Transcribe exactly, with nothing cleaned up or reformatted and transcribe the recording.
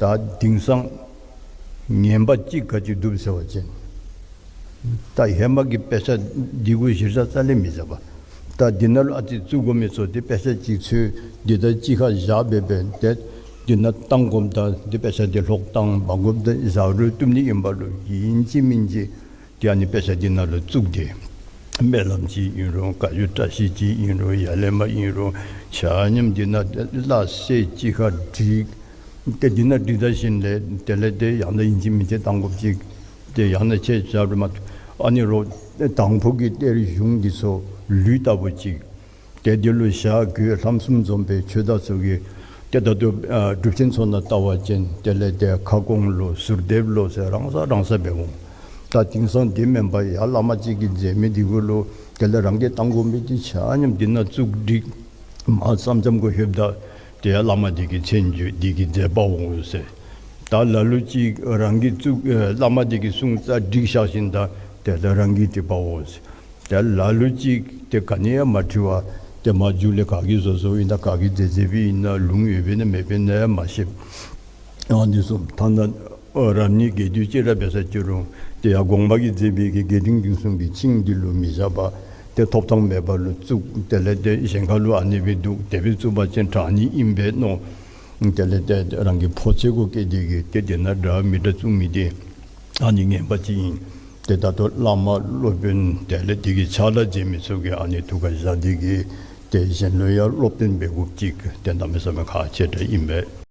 ད་དེང་སང་ངན་པ་གཅིག་ག་ཅི་འདུག་ཟེར་བ་ཅིན། ད་ཧེ་མ་གི་དཔེ་ཆ་འདི་གུ་གཞི་བཞག་རྩ་ལས་མི་བཞག་པར། ད་འདི་ནང་ལུ་ཨ་ཙི་བཙུགས་དགོ་མི་ཚུ་འདི་དཔེ་ཆ་ཅིག་འཚོལ་འདི་ད་གཅིག་ཁར་བཞག་སྦེ་སྦེ་ཏེ་འདི་ནང་བཏང་དགོཔ་དང་འདི་དཔེ་ཆ་འདི་ལྷོག་བཏང་འབག་དགོཔ་ད་བཞག་རུང་བཏུབ་ནི་ཨིན་པ་ལུ་ཨིན་ཅི་མིན་ཅི་ཏེ་ཨ་ནི་དཔེ་ཆ་འདི་ནང་ལུ་བཙུགས་ཏེ་སྨོན་ལམ་ཅིག་ཨིན་རུང་བཀའ་བརྒྱུད་བཀྲ་ཤིས་ཅིག་ཨིན་རུང་ཡར་ལས་མར་ཨིན་རུང་ཆ་མཉམ་འདི་ནང་སླ་བསྲེ་གཅིག་ཁར་བསྒྲིགས། ཏེ་འདི་ནང་བསྒྲིགས་ད་ཞིནམ་ལས་དེ་ལས་ཏེ་ཡང་ན་ཨིན་ཅི་མིན་ཅི་བཏང་དགོཔ་ཅིག་ཏེ་ཡང་ན་ཆེ་ཆ་རུང་མ་ཨ་ནི་རོགས་དང་ཕུ་གི་གཏེར་གཞུང་འདི་ཚུ་ལུད་ལྟ་བུ་ཅིག་ཏེ་འདི་ལུ་ཞྭ་གོས་ལྷམ་གསུམ་འཛོམས་པའི་ཆོས་བདག་ཚུ་གིས་ཏེ་ད་ལྟོ་ཨ་སྒྲུབ་ཆེན་ཚུ་ནང་ལྟ་བ་ཅིན་དེ་ལས་ཏེ་ཁ་སྐོང་ལོ་ཟུར་འདེབས་ལོ་ཟེར་རང་ས་རང་ས་འབད་འོང་། ད་དེང་སང་དེ་མེན་པར་ཡར་བླ་མ་ཅིག་གིས་མཛད་མི་འདི་གུ་ལུ་དེ་ལས་རང་གིས་བཏང་དགོ་མི་འདི་ཆ་མཉམ་འདི་ནང་བཙུགས་བསྒྲིགས། མར་མཚམས་མཚམས་གུ་ལྷོདཔ་ད་ཏེ་ཡར་བླ་མ་འདི་གི་མཚན་བརྗོད་འདི་གིས་མཛད་པ་འོང་ཟེར། ད་ལ་ལུ་ཅིག་རང་གིས་བཙུགས་ཨེ་བླ་མ་འདི་གིས་གསུངས་རྩ་བསྒྲིགས་བཞག་ཞིནམ་ད་དེ་ལས་རང་གིས་བྲིས་པ་འོང་ཟེར། ཏེ་ལ་ལུ་ཅིག་ཏེ་ག་ནི་ཡང་མ་བྲི་བར་ཏེ་མར་མཇུག་ལས་ག་གིས་བཟོ་བཟོཝ་ཨིན་ན་ག་གིས་མཛད་མཛདཔ་ཨིན་ན་ལུང་ཡོདཔ་ཨིན་ན་མེདཔ་ཨིན་ན་ཡང་མ་ཤེས། ཨ་ནི་ཚུ་ཐ་ན་ཨ་རང་ཉིད་དགེ་འདུན་ཅིག་ར་འབད་ས་ཅི་རུང་ཏེ་ཡར་དགོངས་པ་གིས་མཛད་པའི་གི་དགེ་འདུན་འདུན་གསུམ་གྱི་ཆིངས་འདི་ལུ་མི་བཞག་པར་ཏེ་ཐོབ་ཐང་མེད་པ་ལུ་བཙུགས། དེ་ལས་ཏེ་གཞན་ཁ་ལུ་ཨ་ནི་སྦེ་འདུག་དེ་སྦེ་བཙུགས་པ་ཅིན་དྲག་ནི་ཨིན་པས་མནོ། དེ་ལས་ཏེ་རང་གི་ཕོ་ཚོད་གུ་བསྐྱེད་དེ་གིས་ཏེ་དེ་ནང་འདྲ་མི་འདྲ་བཙུགས་མི་འདི་ཨ་ནི་ངན་པ་ཅིག་ཨིན། ཏེ་ད་ལྟོ་བླ་མ་སློབ་དཔོན་དེ་ལས་དེ་གི་ཕྱག་ལཱ་མཛད་མི་ཚུ་གིས་ཨ་ནི་ཐུགས་ཁར་བཞག་སྟེ་གིས་ཏེ་གཞན་ལུ་ཡང་སློབ་སྟོན་འབད་དགོཔ་ཅིག་ཏེ་གནམ་མེད་ས་མེད་ཁག་ཆེ་དྲགས་ཨིན་པས།